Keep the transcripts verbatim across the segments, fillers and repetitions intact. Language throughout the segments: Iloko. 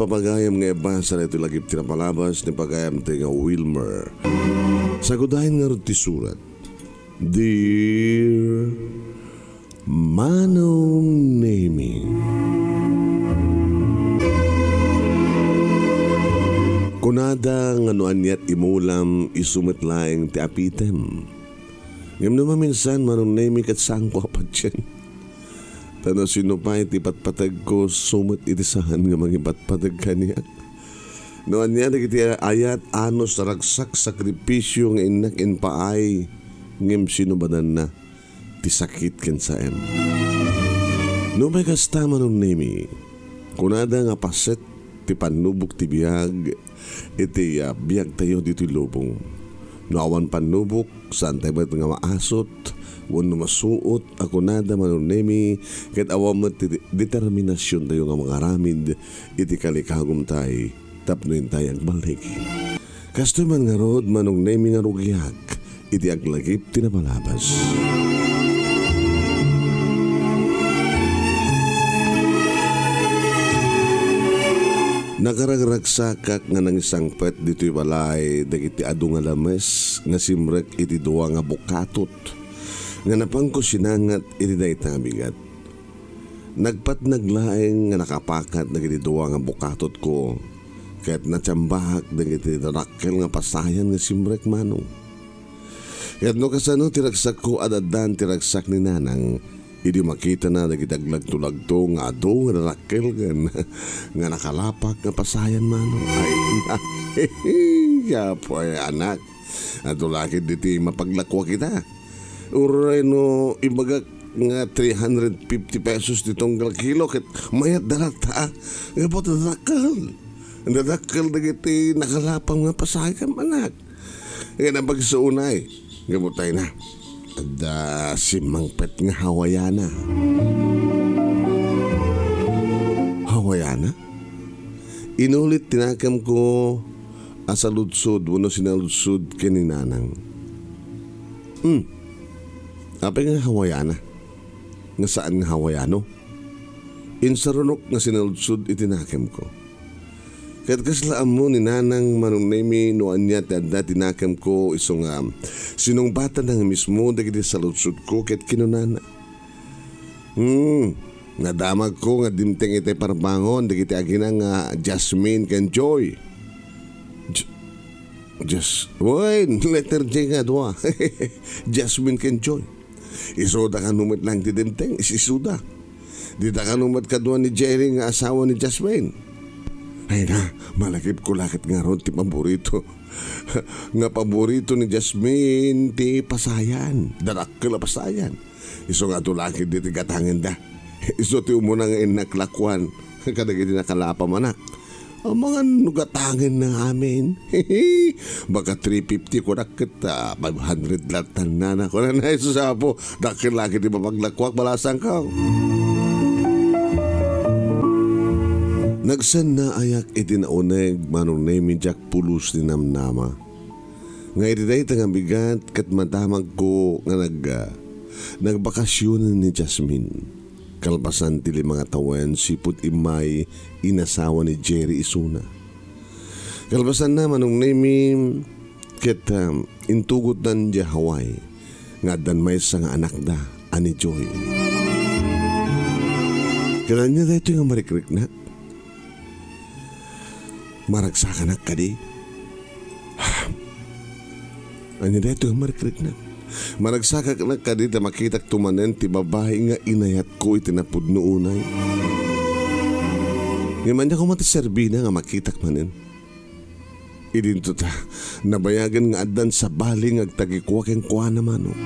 Pagayam nga ibasa daytoy lagip ti napalabas ni pagayam ti nga Wilmer. Sagudayen ngarud ti surat. Dear Manong Nemi. Kunada nga no aniat imulam, isu met laeng ti apitem. Ngem no maminsan, Manong Nemi, ket saanko a patien. Ta no sino pay ti patpategko, isu met iti saan nga mangipatpateg kaniak. No ania dagiti ayat, anus, ragsak, sakripisio nga innak impaay, ngem sinubadanna ti sakit ken saem. Nupay kasta, Manong Nemi, kunada nga paset ti pannubok ti biag iti, ah, biagtayo ditoy lubong. No awan pannubok, saantayo met nga maasut wenno masuot a kunada, Manong Nemi, ket awan met ti determinasiontayo nga mangaramid iti kalikagumtay tapno intay agballigi. Kastoy man ngarud, Manong Nemi, nga rugiak iti aglagip ti napalabas. Nakaragragsakak nga nangisangpet ditoy balay dagiti adu nga lames nga simrek iti dua nga bukatot nga napanko sinangat iti dayta nga bigat. Nagpatnag laeng nga nakapakat dagiti dua nga bukatotko, ket natiambaak dagiti darakkel nga pasayan nga simrek, Manong. Ket no kasano ti ragsakko, ad-addan ti ragsak ni Nanang, idi makitana dagiti aglagtolagto nga adu nga darakkel ken nga nakalapak nga pasayan, Manong. Ay, na, Apo, ay, anak. Adu la ketdi ti mapaglakuak ita. Uray no ibagak nga three hundred fifty pesos ti tunggal kilo ket mayat da latta, a. Nga po, dadakkel. Dadakkel dagiti nakalapam nga pasayan, anak. Nga napagsuunay. Nga po tayo na. Adda simmangpet nga Hawaiana. Hawaiana? Inulit ti nakemko a saludsod wenno sinaludsod ken ni Nanang. Hmm. Apay nga Hawaiana? Nga saan nga Hawaiano? Insarunok nga sinaludsod iti nakemko. Ket kasla ammo ni Nanang, Manong Nemi, no ania ti adda ti nakemko, isu nga sinungbatanna nga mismo dagiti saludsodko ket kinunana, Hmm, nadamagko nga dimteng itay parbangon dagiti agina nga Jasmine ken Joy. J-, Jas-, wen, letter J nga dua. Jasmine ken Joy. Isuda kano met lang ti dimteng, is-isuda. Dita kano met kadua ni Jerry nga asawa ni Jasmine. Ay na, malagipko la ket ngarud ti paborito. Nga paborito ni Jasmine ti pasayan, darakkel a pasayan. Isu nga adu la ketdi ti gatangenda. Isu ti umuna nga innak lakuan kadagiti nakalapam, anak. Amangan no gatangenna amin. Baka three fifty kunak ket, ah, five hundred latta, nana. Kunana, isu sa apo, dakkel la ketdi mapaglakuak, balasangko. Nagsannaayak iti nauneg, Manong Nemi, diak pulos ni namnama. Nga iti dayta nga bigat ket madamagko nga nag-, ah, nagbakasionen ni Jasmine. Kalpasan ti lima nga tawen, sipud immay inasawa ni Jerry isuna. Kalpasanna, Manong Nemi, ket, ah, intugotdan idiay Hawaii nga addan maysa nga anakda a ni Joy. Ket ania daytoy nga marikriknak? Maragsakanak kadi? Ania daytoy nga marikriknak? Maragsakaknak kadi ta makitakto manen ti babai nga inayatko iti napudno unay? Ngem ania koma ti serbina nga makitak manen? Idinto ta, nabayagen nga addan sabali nga agtagikua kenkuana, Manong.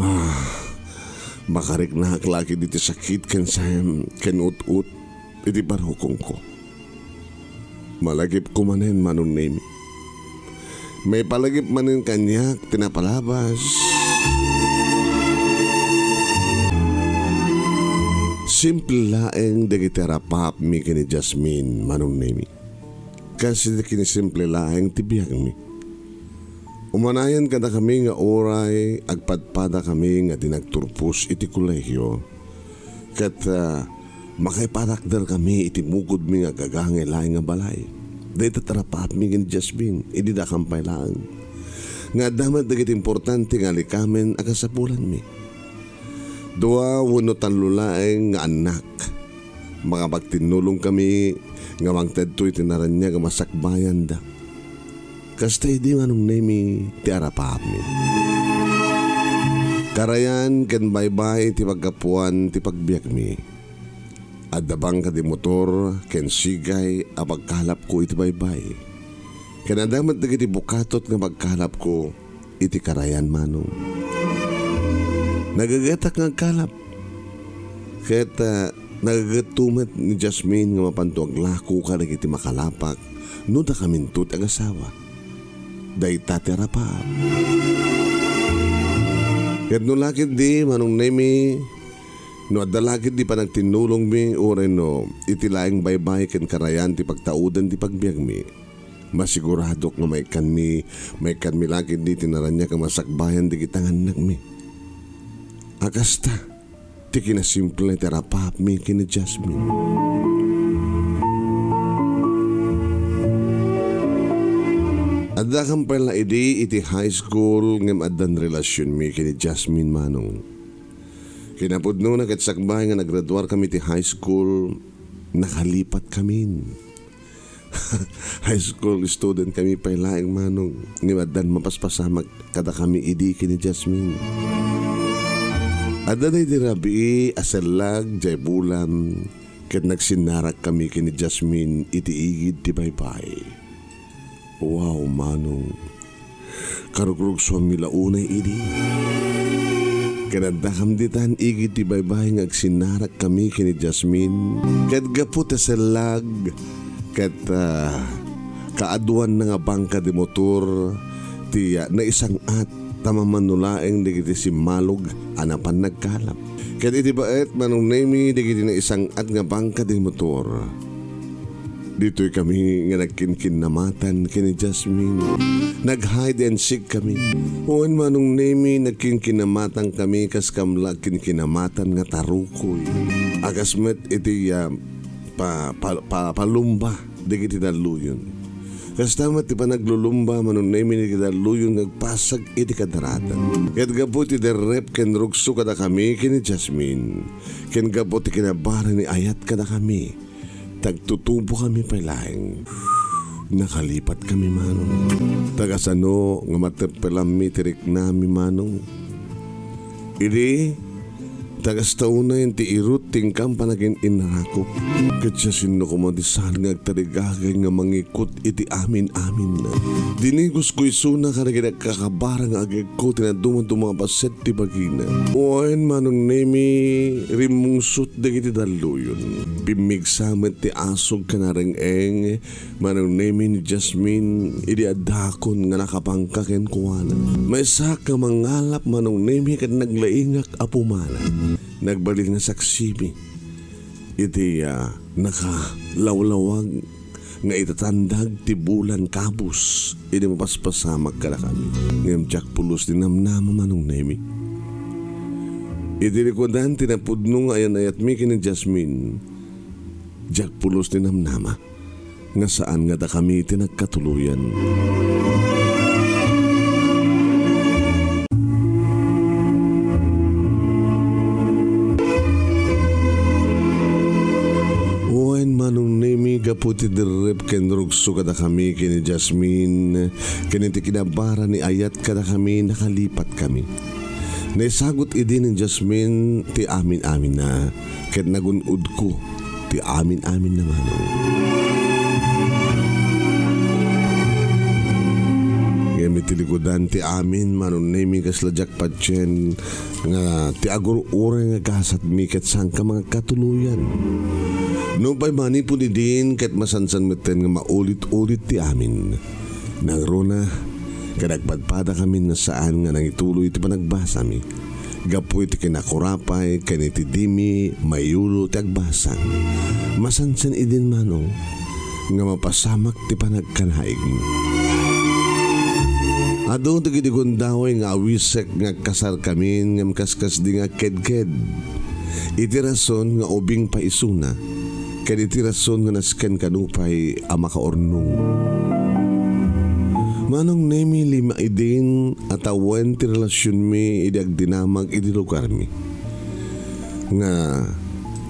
Ah, makariknak la ketdi ti sakit ken saem ken ut-ot iti barukongko. Malagipko manen, Manong Nemi. Maipalagip manen kaniak ti napalabas. Simple laeng dagiti arapapmi ken ni Jasmine, Manong Nemi. Kas iti kinisimple laeng ti biagmi. Umanayen kadakami nga uray agpadpadakami nga di nagturpos iti kolehio. Ket, ah, Makaiparakder kami iti mukodmi nga agagangay laeng nga balay. Dayta ti arapaapmi ken ni Jasmine, idi dakam pay laeng. Nga adda met dagiti importante nga alikamen a kasapulanmi. Dua wenno tallo laeng nga annak. Makapagtinnulong kami nga mangted iti naraniag a masakbayanda. Kasta idi, Manong Nemi, ti arapaapmi. Karayan ken baybay ti paggapuan ti pagbiagmi. Adda bangka ti motor ken sigay a pagkalapko iti baybay. Ken adda met dagiti bukatot nga pagkalapko iti karayan, Manong. Nagagetak nga agkalap. Ket, ah, nagagetto met ni Jasmine nga mapanto aglako kadagiti makalapak no dakaminto ti agasawa. Dayta ti arapaap. Ket no la ketdi, Manong Nemi, no adda la ketdi panagtinnulongmi, uray no iti laeng baybay ken karayan ti pagtauden ti pagbiagmi, masiguradok nga maikkanmi, maikkanmi la ketdi ti naraniag a masakbayan dagiti annakmi. A kasta ti kinasimple ti arapaapmi ken ni Jasmine. Addakam pay la idi iti high school ngem addan relasionmi ken ni Jasmine, Manong. Kinapudnona ket sakbay nga naggraduarkami iti high school, nakalipatkamin. High school student kami pay laeng, Manong, ngem addan mapaspasamak kadakami idi ken ni Jasmine. Adda daydi rabii a sellag jay bulan ket nagsinnarakkami ken ni Jasmine iti igid ti baybay. Wow, Manong. Karugrugsuanmi la unay idi. Ken addakam ditan igid ti baybay nga agsinnarakkami ken ni Jasmine. Ket gapu ta sellag, ket, ah, kaaduanna nga bangka ti motor ti, ah, naisang-at ta mamano laeng dagiti simmalog a napan nagkalap. Ket iti baet, Manong Nemi, dagiti naisang-at nga bangka ti motor. Ditoy kami nga nagkinkinamatan ken ni Jasmine. Nag-hide and seek kami. Wen, Manong Nemi, nagkinkinamatan kami kas kamla kinkinamatan nga tarukoy. A kas met iti, ah, pa, pa, pa, palumba dagiti dalluyon. Kasta met ti panaglulumba, Manong Nemi, dagiti dalluyon nga agpasag iti kadaratan. Ket gapu ti derrep ken rugso kadakami ken ni Jasmine, ken gapu ti kinabara ni ayat kadakami, tagtutubo kami pay laeng. Nakalipat kami, Manong. Tagasano nga mateppelammi ti riknami, Manong? Idi, ta kasta unay ti irut ti inkam panagin-innarakop. Ket siasino koma ti saan nga agtarigagay nga mangikot iti amin-aminna? Dinigusko isuna kadagiti agkakabara nga agegko ti nadumaduma a paset ti bagina. Wen, Manong Nemi, rimmungsot dagiti dalluyon. Pimmigsa met ti asog ken areng-eng, Manong Nemi, ni Jasmine, idi addakon nga nakabangka kenkuana. Maysaak nga mangalap, Manong Nemi, ket naglaingak a pumanaw. Nagbalin nga saksimi iti, ah, nakalawlawag nga itatandag ti bulan kabus idi mapaspasamak kadakami. Ngem diak pulos ti namnama, Manong Nemi. Iti likudan ti napudno nga ayan-ayatmi ken ni Jasmine, diak pulos ti namnama nga saan nga dakami ti nagkatuloyan. Wen, Manong Nemi, gapu ti derrep ken rugso kadakami ken ni Jasmine, ken iti kinabara ni ayat kadakami, nakalipat kami. Naisagut idi ni Jasmine ti amin-aminna, ket nagun-odko ti amin-aminna, Manong. Ngem iti likudan ti amin, Manong Nemi, kasla diak patien nga ti agur-uray nga gasatmi ket saanka mangagkatuloyan. Nupay manipud idin ket masansan metten nga maulit-ulit ti amin. Nangruna, ket agpadpadakamin nga saan nga nangituloy ti panagbasami. Gapu iti kinakurapay ken iti dimi mayulo ti agbasa. Masansan idin, Manong, nga mapasamak ti panagkanaigmo. Adu dagiti gundaway nga awisek nga agkasarkamin ngem kaskasdi nga agkedked. Iti rason nga ubing pay isuna, ken iti rason nga nasken kano pay a makaurnong. Manong Nemi, lima idin a tawen ti relasionmi idi agdinamag iti lugarmi. Nga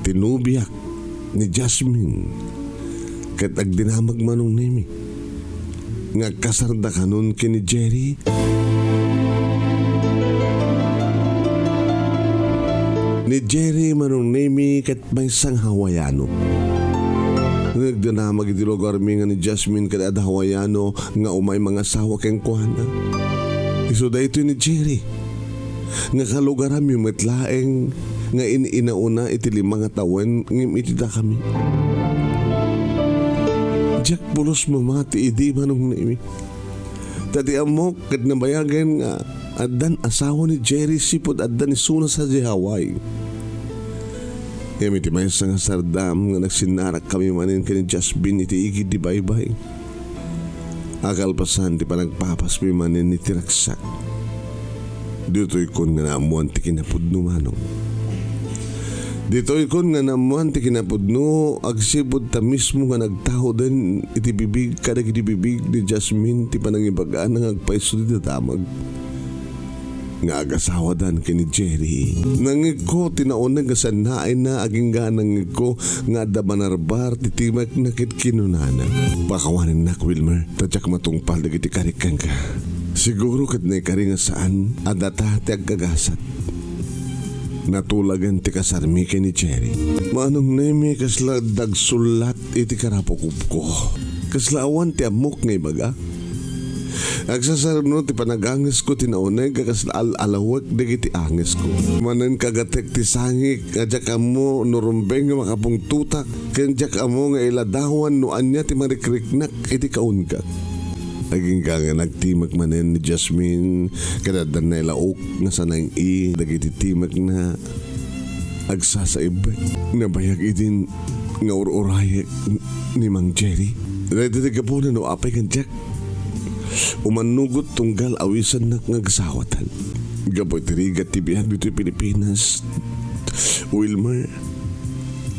tinubiak ni Jasmine ket agdinamag, Manong Nemi, nga agkasarda kanon ken ni Jerry. Ni Jerry, Manong Nemi, ket maysa nga Hawaiano. Nagdinamag iti lugarmi nga ni Jasmine ket adda Hawaiano nga umay mangasawa kenkuana. Isu daytoy ni Jerry, nga kalugaranmi met laeng nga in-inauna iti lima nga tawen ngem iti dakami. Diak pulos mamati idi, Manong Nemi. Ta ti ammok ket nabayagen nga addan asawa ni Jerry sipud addan isuna sadiay Hawaii. Ngem iti maysa nga sardam nga nagsinnarakkami manen ken ni Jasmine iti igid ti baybay. Akalpasan ti panagpapasmi manen iti ragsak. Ditoykon nga naammoan ti kinapudno, Manong. Ditoykon nga naammoan ti kinapudno, agsipud ta mismo nga nagtauden iti bibig kadagiti bibig ni Jasmine ti panangibagana nga agpayso ti dadamag nga agasawadan ken ni Jerry. Nangngegko ti nauneg a sannaenna, agingga nangngegko nga adda banarbar ti timekna ket kinunana, "Pakawanennak, Wilmer, ta diak matungpal dagiti karik kenka. Siguro ket naikari nga saan a data ti agkagasat." Natulagen ti kasarmi ken ni Jerry. Manong Nemi, kasla dagsulat iti karapukubko. Kasla awan ti ammok nga ibaga. Agsasarno ti panagangesko ti nauneg a kasla al-alawek dagiti angesko. Manen kagatek ti sangik nga diak ammo no rumbeng nga makapungtotak, ken diak ammo nga iladawan no ania ti marikriknak iti kaungek. Agingga nga nagtimek manen ni Jasmine, ket adda nailaok nga sanang-i dagiti timekna agsasaibbek. Nabayag idin nga ur-urayek ni Mang Jerry. Daytoy ti gapuna no apay ken diak umannugot tunggal awisannak nga agsawatan. Gapu iti rigat ti biag ditoy Pilipinas, Wilmer,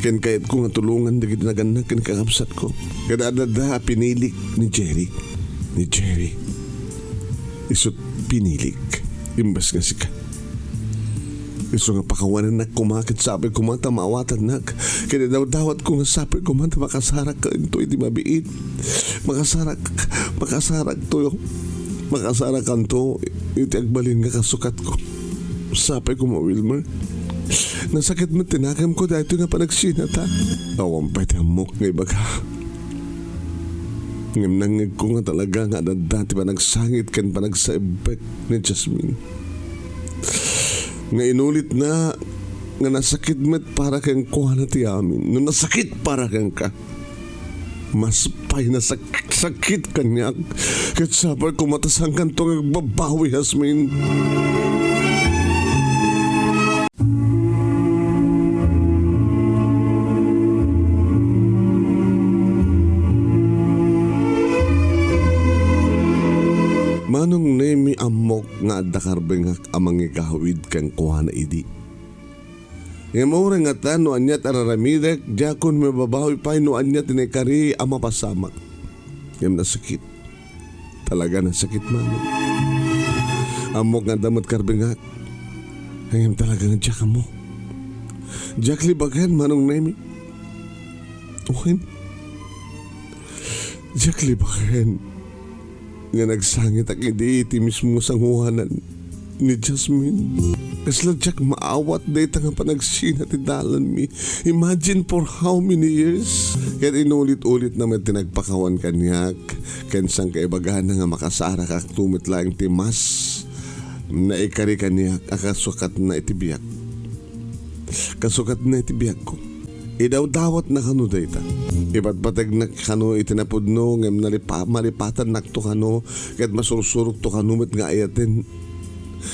ken kayatko nga tulongan dagiti nagannak ken kakabsatko. Ket adda a pinilik ni Jerry. Ni Jerry. Isut' pinilik. Imbes nga sika. Isu nga pakawanennak koma ket sapay koma ta maawatannak. Ket idawdawatko nga sapay koma ta makasarakka into iti mabiit. Makasarak, makasarakto. Makasarakanto iti agbalin nga kasukatko. Sapay koma, Wilmer. Nasakit met ti nakemko daytoy nga panagsinata. Awan pay ti ammok nga ibaga. Ngem nangngegko nga talaga nga adda ti panagsangit ken panagsaibbek ni Jasmine. Nga inulitna nga nasakit met para kenkuana ti amin. No nasakit para kenka, mas pay nasaksakit kaniak. Ket sapay koma ta saankanto nga agbabawi, Jasmine. Manong Nemi, ammok nga adda karbengak a mangigawid kenkuana idi. Ngem uray ngata no ania ti ar-aramidek, diakon mababawi pay no ania ti naikari a mapasamak. Ngem nasakit. Talaga nasakit, Manong. Ammok nga adda met karbengak. Ngem talaga nga diak ammo. Diak libaken, Manong Nemi. Wen, diak libaken nga nagsangitak idi iti mismo sanguanan ni Jasmine. Kasla diak maawat dayta nga panagsina ti dalanmi. Imagine for how many years? Ket inulit-ulitna met ti nagpakawan kaniak, ken saan kaibagana nga makasarakakto met laeng ti mas naikari kaniak a kasukatna iti biag. Kasukatna iti biagko. Idawdawatna kano dayta. Ipatpategnak kano iti napudno, ngem nalipa-, malipatannakto kano, ket masursurokto kano met nga ayaten.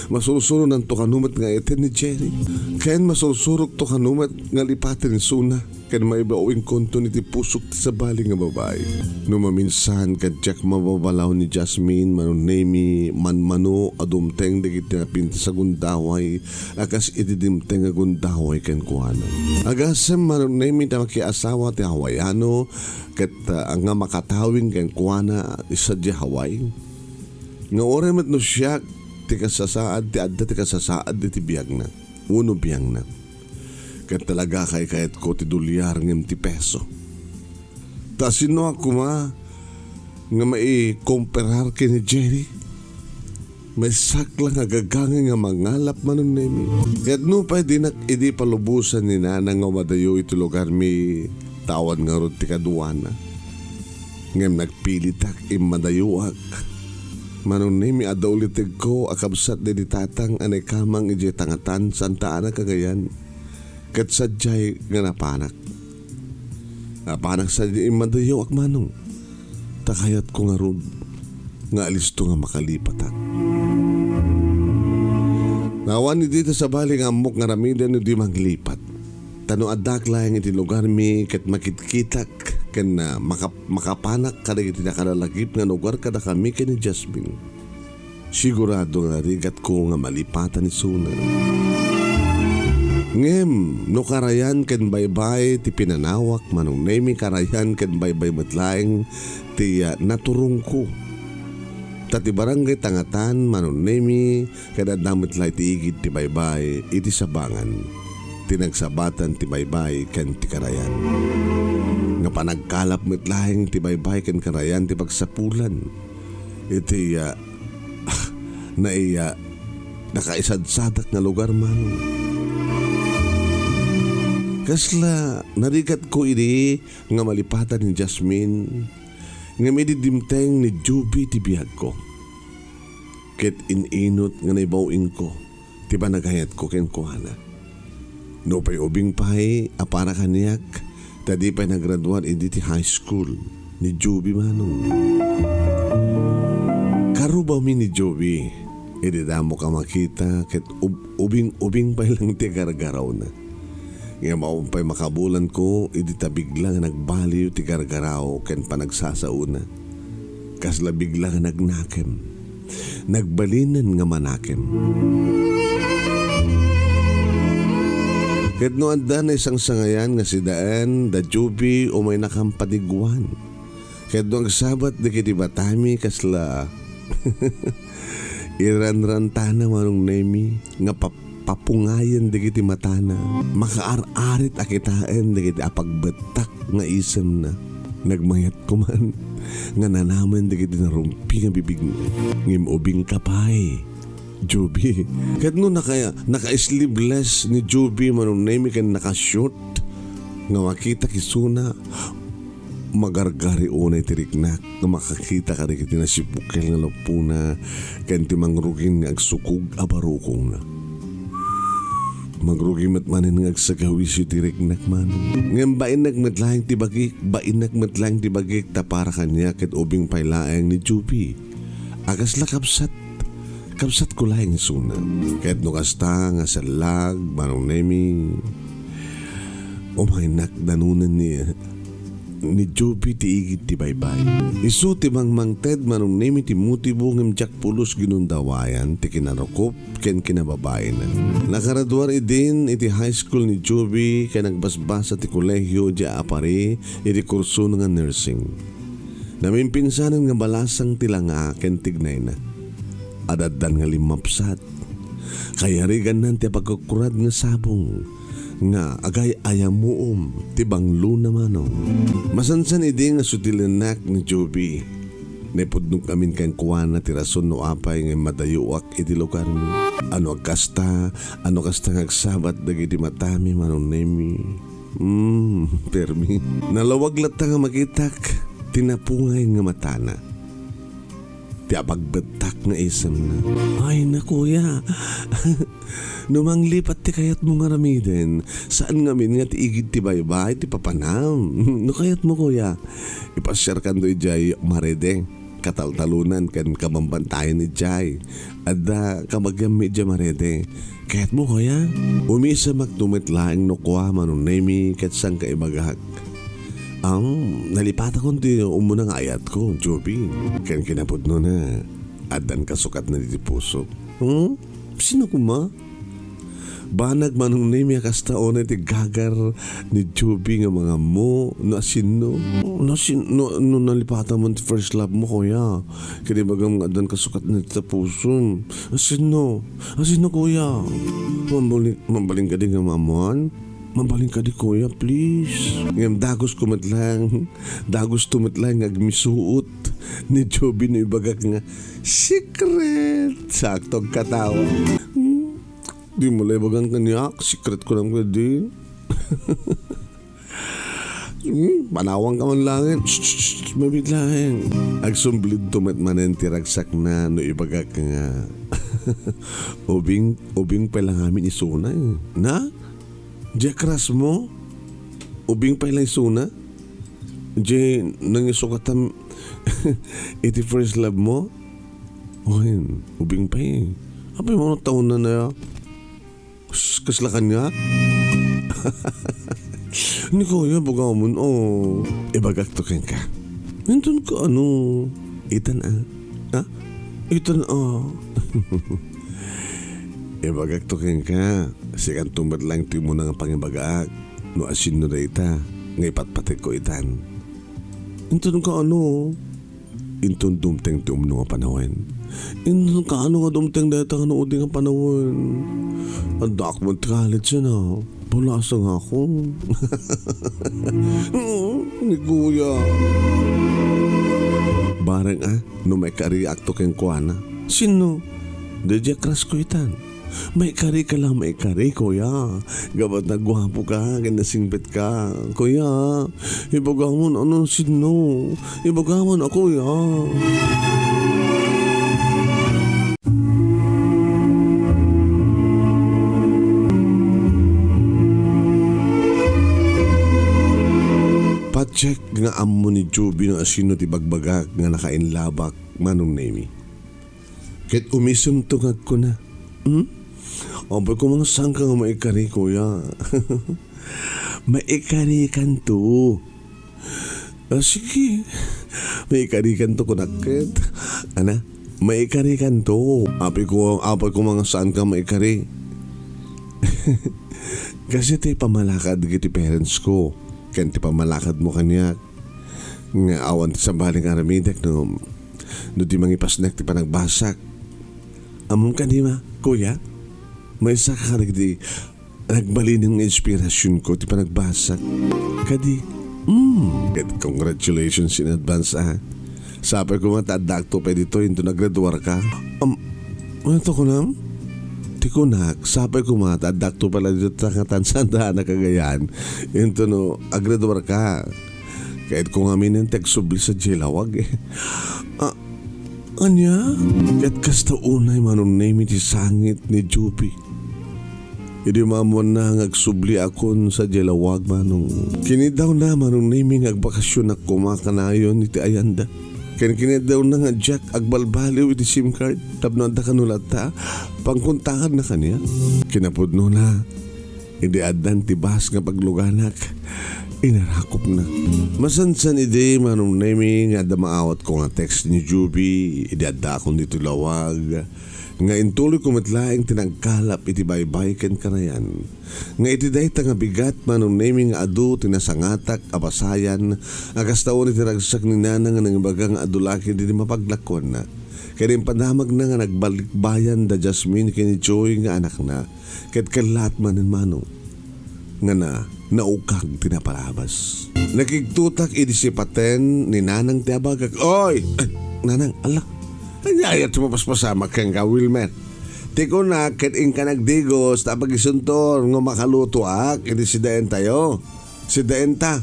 Masursuronanto kano met nga ayaten ni Jerry. Ken masursurokto kano met nga lipaten isuna. ken maibaw inkonton iti pusok ti sabali nga babai. No maminsan, ket diak mababalaw ni Jasmine, Manong Nemi, manmano a dumteng dagiti napintas a gundaway a kas iti dimteng a gundaway kenkuana. Agasem, Manong Nemi, ta makiasawa ti Hawaiano, ket, ah, nga makatawing kenkuana sadiay Hawaii. Nga uray met no siak ti kasasaad, ti adda ti kasasaad iti biagna, wenno biangna. Ket talaga kaykayatko ti dolyar ngem ti peso. Ta sinoak koma nga maikomparar ken ni Jerry? Maysak la nga gagangay nga mangalap, Manong Nemi. Ket nupay dinak idi palubosan ni Nana nga umadayo iti lugarmi, ta awan ngarud ti kaduana. Ngem nagpilitak immadayoak. Manong Nemi, adda ulitegko a kabsat daydi tatang a naikamang idiay tangatan, Santa Ana, Cagayan. Ket sadiay nga napanak. Napanak sadiay immadayoak, Manong. Ta kayatko ngarud nga alisto nga makalipatak. Awan idi ta sabali nga ammok nga aramiden no di manglipat. Ta no addak laeng iti lugarmi ket makitkitak ken, ah, makap-, makapanak kadagiti nakalalagip nga lugar kadakami ken ni Jasmine. Sigurado nga narigatko nga malipatan isuna. Ngem, no karayan ken baybay ti pinanawak, Manong Nemi, karayan ken baybay met laeng ti, ah, naturongko. Ta ti Barangay Tangatan, Manong Nemi, ket adda met laeng ti igid ti baybay iti sabangan, ti nagsabatan ti baybay ken ti karayan. Nga panagkalap met laeng ti baybay ken karayan ti pagsapulan iti, ah, naiya, nakaisadsadak nga lugar, Manong. Kasla narigatko idi nga malipatan ni Jasmine, ngem idi dimteng ni Joby ti biagko. Ket in-inut nga naibaw-inko ti panagayatko kenkuana. Nupay ubing pay a para kaniak, ta di pay nagraduar idi ti high school ni Joby, Manong. Karubawmi ni Joby, idi damok a makita ket ub-, ubing-ubing pay lang ti gargarawna. Ngem awan pay makabulanko idi ta bigla nga nagbaliw ti gargaraw ken panagsasaona. Kasla bigla nga nagnakem. Nagbalinen nga manakem. Ket no adda naisangsangayan nga sidaen, da Joby, umaynakam paniguan. Ket no agsabat dagiti matami kasla iranrantana, Manong Nemi, nga pap-, papungayen dagiti matana. Makaar-arit a kitaen dagiti apagbettak nga isemna. Nagmayat koman nga nanamen dagiti narumpi nga bibigna. Ngem ubingka pay, Joby. Ket no naka-, naka-sleeveless ni Joby, Manong Nemi, ken naka-short nga makitak isuna, magargari unay ti riknak nga makakita kadagiti nasipukel nga lupona ken ti mangrugin nga agsukog a barukongna. Mangrugi met manen nga agsagawis iti riknak, Manong. Ngem bainek met laeng ti bagik, bainek met laeng ti bagik ta para kaniak ket ubing pay laeng ni Joby. A kasla kabsat, kabsatko laeng isuna. Ket no kasta nga sellag, Manong Nemi, umaynak danunen ni, ni Joby ti igid ti baybay. Isu ti mangmangted, Manong Nemi, ti motibo ngem diak pulos ginundawayan ti kinarukup ken kinababaina. Nakaraduar idin iti high school ni Joby ken nagbasbasa ti kolehio idiay Apari iti kursona nga nursing. Namimpinsanen nga balasang ti langa ken tignayna. Adaddan nga limmapsat. Kayarigannan ti apagkukkurad nga sabong nga agay-ayamuom ti banglona, Manong. Masansan idi nga sutilennak ni Joby. Naipudnok amin kenkuana ti rason no apay nga immadayoak iti lugarmi. Ano agkasta, ano kasta nga agsabat dagiti matami, Manong Nemi? Hmm, permi. Nalawag latta nga makitak ti napungay nga matana. Ti apagbettak nga isemna. Ay, nakuya. No manglipat ti kayatmo nga aramiden, saan ngamin nga ti igid ti baybay ti papanam. No kayatmo, kuya, ipasiarkanto idiay Marede. kataltalonan ken kabambantayan idiay. Adda kabagiammi idiay marede. Kayatmo, kuya? Umisemak to met laeng no kua, Manong Nemi, ket saan ka ibagak. Am, nalipatakon ti umuna nga ayatko, Joby. Ken kinapudnona, addan kasukatna iti puso. Hmm? Sino koma? Banag, Manong Nemi, a kasta unay ti gagar ni Joby nga mangammo, no asino? No asin-, no, no nalipatan mo ti first love mo, kuya. Ket ibagam nga addan kasukatna iti pusom. Asino? Asino, kuya? Mambali-, mabalin kadi nga maammoan? Mabalin kadi, kuya, please. Ngem dagus ko met laeng, dagus to met laeng nga agmisuot ni Joby no ibagak nga secret. Sakto agkatawa. Hmm? Di mo la ibagan kaniak, secret ko lang kadi. Hmm, panawan ka man laeng. Shh, shh, shh, mabiit laeng. Agsumblid to met manen ti ragsakna no ibagak nga, ubing, ubing pay la ngamin isuna, eh. Na? Diay crush mo? Ubing pay la isuna? Diay nangisukatam iti first love mo? Wen, ubing pay. Apay mo, taonan na ya? Shh, kasla kaniak? Ni kuya, bugamon, oh. Ibagak to kenka. Inton ka ano? Itan, ah. Ha? Itan, ah. Ibagak to kenka. Sikan to met laeng ti umuna nga pangibagaak. No asino dayta nga ipatpatek ko itan. Inton ka ano? Inton dumteng ti umno nga panawen. Inton kaano nga dumteng dayta nga naudi nga panawen? Addaak met ti college yan, ah. Pulasa nga ako. Ni kuya. Bareng, ah, no maikariak to kenkuana. Sino? Daydiay crush ko itan. Maikari ka lang, maikari, kuya. Gapu ta guapo ka, ken nasingpet ka. Kuya, ibagamon, ano, sino? Ibagamon, a, kuya. Pacheck nga ammo ni Joby no asino ti bagbagak nga nakainlabak, Manong Nemi. Ket umisem to nga agkuna, "Hmm? Apay koma nga saan ka nga maikari, kuya?" "Maikarikanto." "Ah, sige. Maikarikanto," kunak ket. Ana, "Maikarikanto. Apay ko, apay koma nga saan ka maikari?" Kasi ti pamalakad dagiti parents ko, ken ti pamalakad mo kaniak, nga awan ti sabali nga aramidek no, no di mangipasnek ti panagbasak. Ammom kadi, ma, kuya? Maysa ka kadagiti nagbalinen nga inspirasyon ko ti panagbasak. Kadi, mm, ket congratulations in advance, ah. Sapay koma ta addaak to pay ditoy inton naggraduar ka. Am, ano to kunam? Ti kunak, sapay koma ta addaak to pay ditoy ta katan sanda na kagayan. Inton no, aggraduar ka. Kayat ko ngamin ti agsubli sa diay lawag, eh. Ah, ania? Ket kasta unay Manong Nemi ti sangit ni Joby. Idi maammoanna nga agsubliakon sa diay lawag, Manong. Kiniddawna, Manong Nemi, nga agbakasionak koma kanayon iti ayanda. Ken kiniddawna nga diak agbalbaliw iti SIM card tapno adda kano latta pangkontakanna kaniak. Kinapudnona, idi addan ti bus nga pagluganak, inarakopna. Masansan idi, Manong Nemi, nga adda maawatko nga text ni Joby idi addaakon ditoy lawag, nga intuloyko met laeng ti nagkalap iti baybay ken kanayan. Nga iti dayta nga bigat, Manong Nemi, nga adu ti nasangatak a pasayan a kasta unay ti ragsak ni Nana nga nangibaga nga adu la ketdi ti mapaglakuanna. Ken impadamagna nga nagbalikbayan da Jasmine ken ni Joy nga anakna. Ket kellaat manen, Manong, nga na, naukag ti napalabas. Nakigtotak idi sipaten ni Nanang ti abagak. Oy! Ay, Nanang, ala. Ania aya ti mapaspasamak kenka, Wilmer? Ti kunak ket inka nagdigos ta apagisunton nga makalutoak iti sidaentayo. Sidaenta.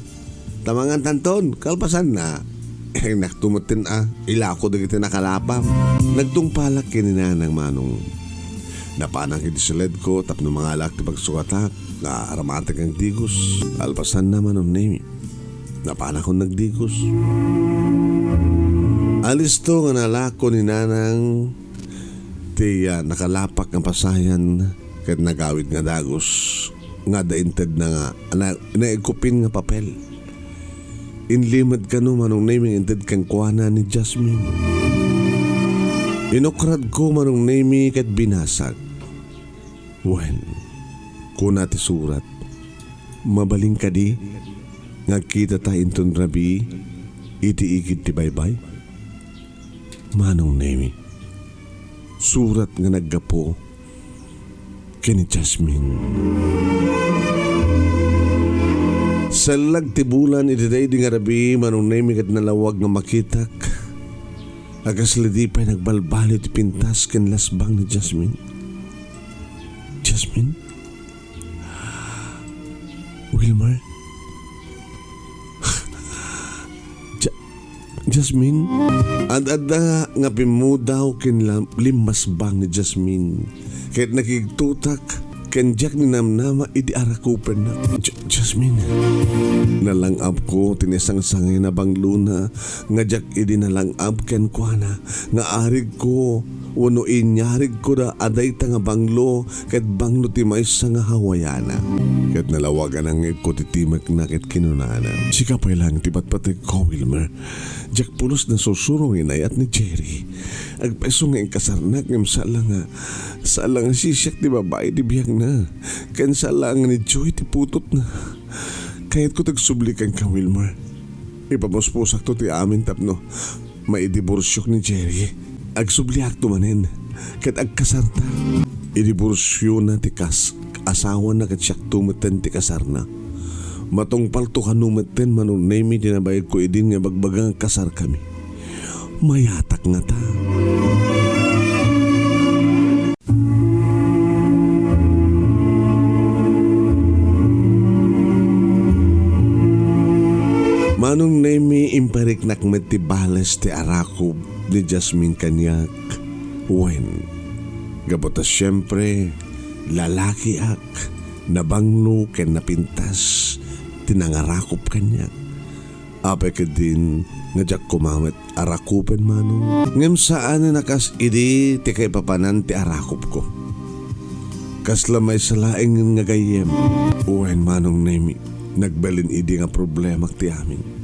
Ta mangantanton, kalpasanna, eh, naktumetten a, ilako dagiti nakalapam. Nagtungpalak ken ni Nanang, Manong. Napanak iti siledko tapno mangalak ti pagsukatak nga arammatek nga agdigos. Kalpasanna, Manong Nemi, napanakon nagdigos. Alisto nga nalako ni Nanang ti, ah, nakalapak nga pasayan ket nagawid nga dagus nga adda intedna nga na-, naigkupin nga papel. Inlimed kano, Manong Nemi, nga inted kenkuana ni Jasmine. Inukradko, Manong Nemi, ket binasag. Wen, kuna ti surat, "Mabalin kadi nga agkitata inton rabii iti igid ti baybay?" Manong Nemi, surat nga naggapu ken ni Jasmine. Sallag ti bulan iti daydi nga rabii, Manong Nemi, ket nalawag nga makitak a kasla idi pay nagbalbaliw ti pintas ken lasbang ni Jasmine. Jasmine? Wilmer? Ja-, Jasmine? Ad-adda nga pimmudaw ken la-, limmasbang ni Jasmine. Ket nakigtutak ken diak ninamnama idi arakupenna. Ja-, Jasmine. Nalang-abko ti nasangsangay a banglona nga diak idi nalang-ab kenkuana nga arigko wenno inyarigko da a dayta nga banglo ket banglo ti maysa nga Hawaiana. Ket nalawag a nangngegko ti timekna ket kinunana, "Sika pay laeng ti patpategko, Wilmer. Diak pulos nasursuro nga inayat ni Jerry. Agpayso nga inkasarnak ngem sala nga, sala nga siak ti babai ti biagna. Ken sala nga ni Joy ti putotna. Kayatko ti agsubli kenka, Wilmer. Ipamuspusak to ti amin tapno maidiborsiok ni Jerry. Agsubliakto manen, ket agkasarta." Idiborsiona ti kas-, asawana ket siakto metten ti kasarna. Matungpalto kano metten, Manong Nemi, ti nabaigko idin nga ibagbaga nga kasarkami. Mayatak ngata. Manong Nemi, impariknak met ti bales ti arakup ni Jasmine kaniak. Wen, gapu ta siempre, lalakiak, nabanglo ken napintas ti nangarakup kaniak. Apay ketdin nga diak koma met arakupen, Manong? Ngem saanen a kas idi ti kaipapanan ti arakupko. Kasla maysa laeng nga gayyem. Wen, Manong Nemi, nagbalin idi nga problemak ti amin.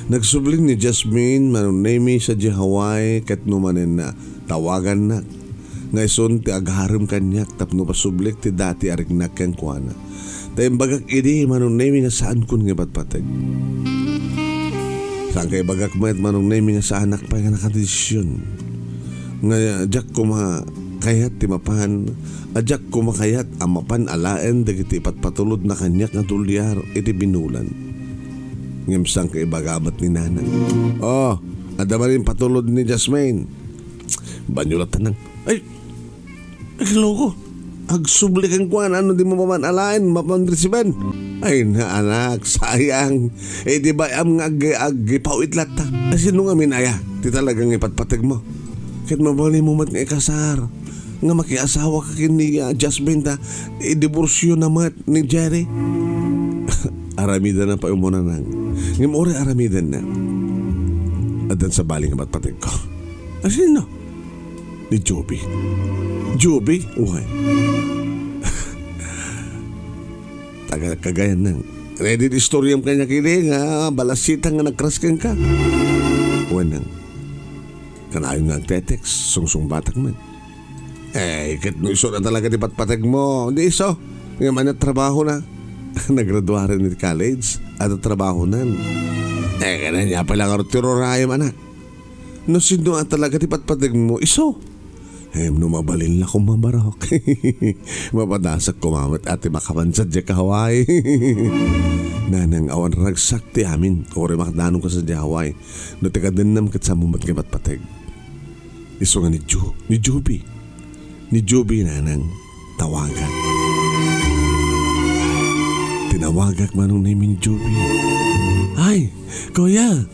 Nagsubli ni Jasmine, Manong Nemi, sadiay Hawaii ket no manen a tawagannak nga isun ti agarem kaniak tapno pasublik ti dati a riknak kenkuana. Ta imbagak idi, Manong Nemi, nga saankon nga ipatpateg. Saan kay ibagak met, Manong Nemi, nga saanak pay nga nakadesision. Nga diak koma kayat ti mapan, a diak koma kayat a mapan alaen dagiti ipatpatulodna kaniak nga dolyar iti binulan. Ngem saan kay ibaga met ni Nanang. Oh, adda manen patulod ni Jasmine. Banyo latta nang. Ay, Ay, loko. Agsubli kenkuana no di mo mapan alaen, mapan resiben. Ay, naanak, sayang. Eh, di ba am nga ag-, agipawit latta? Ay, sino nga minaya? Ti talagang ipatpateg mo. Ket mabalin mo met nga ikasar. Nga makiasawa ka ken ni, ah, Jasmine ta, idiborsyo na met ni Jerry. Aramiden na pa umuna nang. Ngem uray aramiden na. Addan sabali nga patpateg ko. Ay, sino? Ni Joby. Joby? Uy. Taga kagayan nang. Ready ti istoriam kaniak idi nga balasita nga nag-crush kenka. Wen nang. Kanayon nga agte-text, sungsungbatak met. Eh, ket no isu na talaga ti patpateg mo, di isu. Nga man trabaho na. Nagraduaren iti college, at trabaho nan. Eh, kanya pala nga rutiro rayam, anak. No sino a talaga ti patpateg mo, isu. Em, no mabalin la koma barok. Mapadasak koma met a ti makapan sadiay Hawaii. Nanang, awan ragsak ti amin. Uray makadanon ka sadiay Hawaii. No ti kadennam ket saan mo met nga ipatpateg. Isu nga ni Ju-, ni Juby. Ni Juby, nanang. Tawagak. Tinawagak, Manong Nemi, ni Juby. Ay, kuya!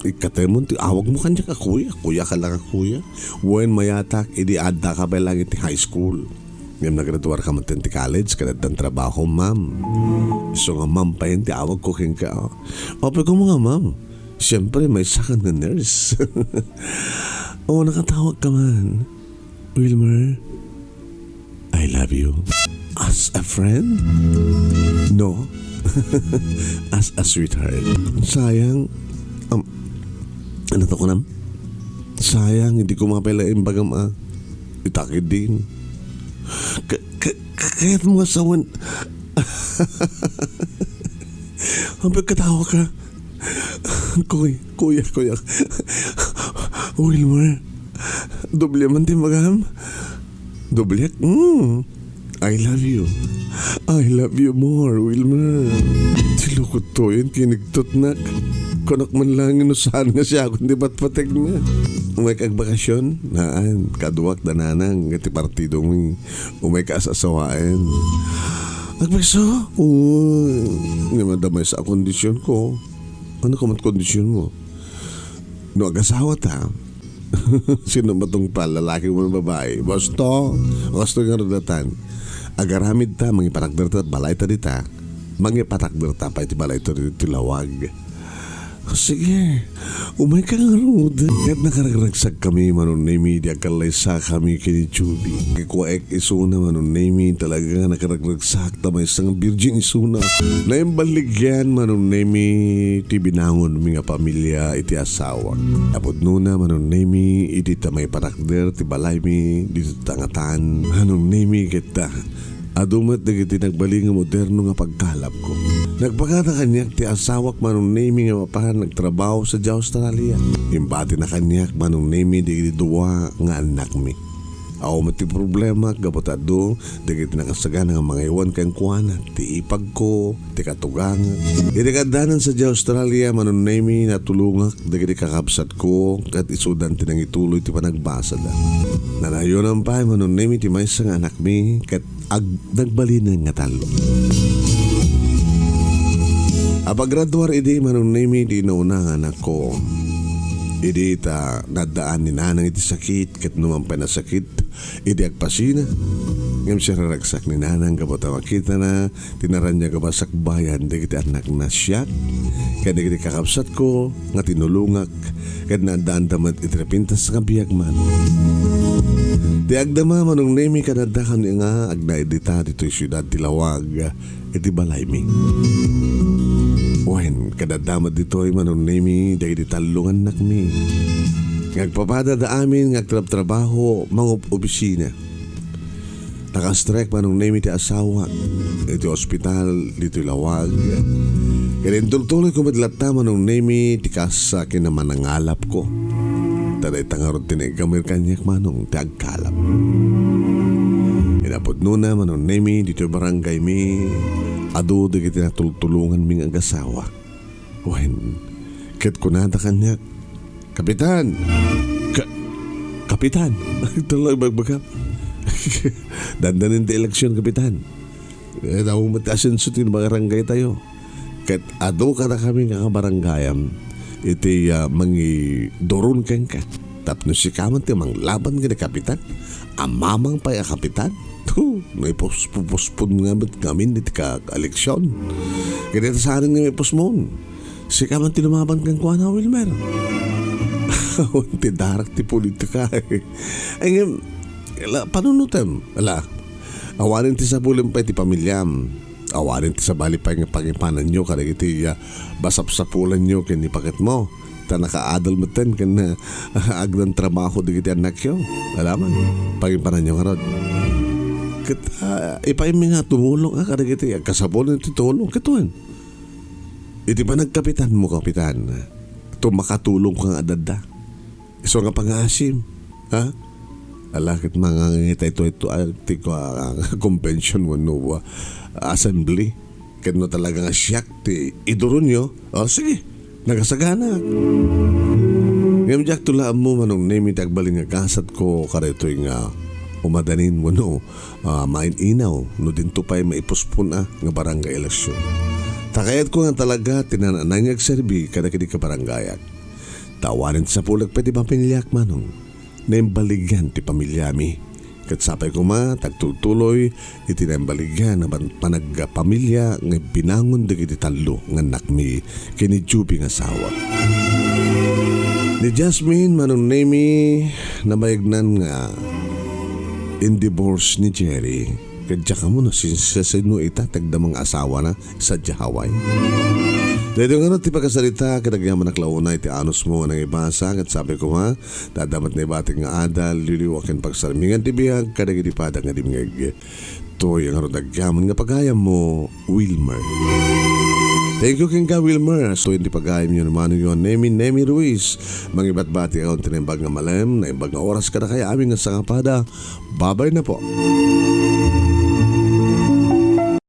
Ikkatemon ti awag mo kaniak a kuya. Kuya ka lang a kuya. Wen, mayatak, idi adda ka pay lang iti high school. Ngem nagraduar ka met ti college, ket addan trabaho, ma'am. Isu nga ma'am pay ti awag ko kenka. Apay ko nga ma'am. Siyempre, maysakan nga nurse. O, nakatawag ka man. Wilmer, I love you. As a friend? No. As a sweetheart. Sayang. Um, ano to kunam? Sayang, hindi ko mapala yung bagam, ah. Itakid din. Ka-, ka-, ka-, kayat mo asawan. Ang pagkatawa ka. Kuy-, kuya, kuya. Wilmer, doble man ti magam. Doble? Mm. I love you. I love you more, Wilmer. Ti lukot to yun, kinigtotnak. Kunak man lang no saan nga siya akong di patpategna. Umay kag bakasyon, naan, kaduak da nanang, nga ti partido mi. Umay ka as-asawaen. Agpayso? Oo. Nga madamay sa kondisyon ko. Ano ka mat kondisyon mo? No agasawa ta, sino matungpal, lalaki o babae? Basto, basto nga rudatan. Agaramid ta, mangipatakder ta, balay ta dita. Mangipatakder ta, pa iti balay ta dito, ti lawag. Sige, umay ka ngarud. Ket nakaragragsak kami, Manong Nemi, di agkallaysa kami ken ni Juby. Kikuaek isuna, Manong Nemi, talaga nga nakaragragsak ta maysa nga virgin isuna. Naimbaligyan, Manong Nemi, ti binangon mi nga pamilya iti asawa. Napudnona, Manong Nemi, iti ta maipatakder ti balay mi dito tangatan. Manong Nemi, ket ta. Adu met dagiti nagbalin nga moderno nga pagkalapko. Nagpakada kaniak ti asawak, Manong Nemi, nga mapan nagtrabaho sadiay Australia. Imbatina kaniak, Manong Nemi, dagiti dua nga annakmi. Awan met ti problema gapu ta adu dagiti nakasagana nga mangaywan kenkuana, ti ipagko, ti katugangak. Iti kaaddanan sadiay Australia, Manong Nemi, natulongak dagiti kakabsatko ket isudan ti nangituloy ti panagbasada. Nanayonan pay, Manong Nemi, ti maysa nga annakmi ket ag-, nagbalinen nga tallo. Apagraduar idi, Manong Nemi, ti nauna nga anakko. Idi ta naddaan ni nanang iti sakit, ket numan pay nasakit, idi agpasina. Ngem siraragsak ni nanang gapu ta makitana ti naraniag a masakbayan dagiti annakna siak, ken dagiti kakabsatko nga tinulongak, ket naaddaanda met iti napintas nga biag man. Ti agdama, Manong Nemi, kadadda kami nga agnaidita ditoy siudad ti lawag iti balaymi. Wen, kadadda met ditoy, Manong Nemi, dagiti tallo nga annakmi. Nga agpapadada amin nga agtrabtrabaho, mangob-obisina. Nakastrek, Manong Nemi, ti asawak iti ospital ditoy lawag. Ket intultuloyko met latta, Manong Nemi, ti kas a kinamanangalapko. Ta dayta ngarud ti naigamir kaniak, Manong, ti agkalap. Inapudnona, Manong Nemi, ditoy barangaymi, adu dagiti natultulonganmi nga agasawa. Wen, ket kunada kaniak, "Kapitan! Ka-, Kapitan!" Talaga bagbaga. Dandanin ti eleksyon, Kapitan. Eh, tao met ti asenso ti barangay tayo. Ket adu kadakami nga kabarangayam iti, ah, mangiduron kenka. Tapno sika man ti manglaban ken ni Kapitan. Amamang pay a Kapitan. Huh, naipus-, pupuspon nga met ngamin iti ka-, eleksyon. Ket ita saanen nga maipuspon. Sika man ti lumaban kenkuana, Wilmer. Awan ti darak ti politika. Ay, ngem, ala, panunutem, ala. Awanen ti sapulem pay ti pamilyam. Awanen ti sabali pay nga pangipananyo kadagiti, ah, basapsapulanyo ken ni paketmo. Ta nakaadal metten ken, ah, agdan trabaho dagiti annakyo. Ala man, pangipananyo ngarud. Ket, ah, ipaaymi nga tumulong, ah, kadagiti agkasapulan ti tulong. Ket wen, iti panagkapitanmo, Kapitan, to makatulong ka nga adda. Isu nga pangaasim, ha? Ala, ket mangangita ito, ito, ah, ti, ah, convention wenno, ah, assembly. Ket no talaga nga siak ti iduronyo, o, sige, nagasagana. Ngem diak to la ammo, Manong Nemi, ti agbalin nga gasatko kadaytoy nga umadanin wenno, ah, main-inaw no dinto pay maipuspon a nga barangay eleksyon. Ta kayatko nga talaga ti naan-anay nga agserbi kadagiti kabarangayak. Ta awanen ti sapulek pay ti pamiliak, Manong. Naimbaligyan ti pamiliami. Ket sapay koma ti agtultuloy iti naimbaligyan a ban-, panagpamilya nga binangon dagiti tallo nga annakmi ken ni Juby nga asawa. Ni Jasmine, Manong Nemi, nabayagnan nga in-divorce ni Jerry. Kadya kamo, nasinsiasino ita, tagdamang asawa na, sa Hawaii. Daytoy nga ti pakasarita, kadagyaman a klauna iti anus mo nga nangibasa, ket sabi ko nga, dadamat na ibatik nga adal, liwliwa ken pagsarmingan ti biag, kadagiti padak nga dimngeg. Toy nga rudagyaman nga pagayam mo, Wilmer. Thank you, kenka, Wilmer. So, hindi pagayam yun, mano yun, Nemi, Nemi Ruiz. Mangibatbati akon ti naimbag nga malem, naimbag nga oras kada kaya amin nga sangapada. Babay na po.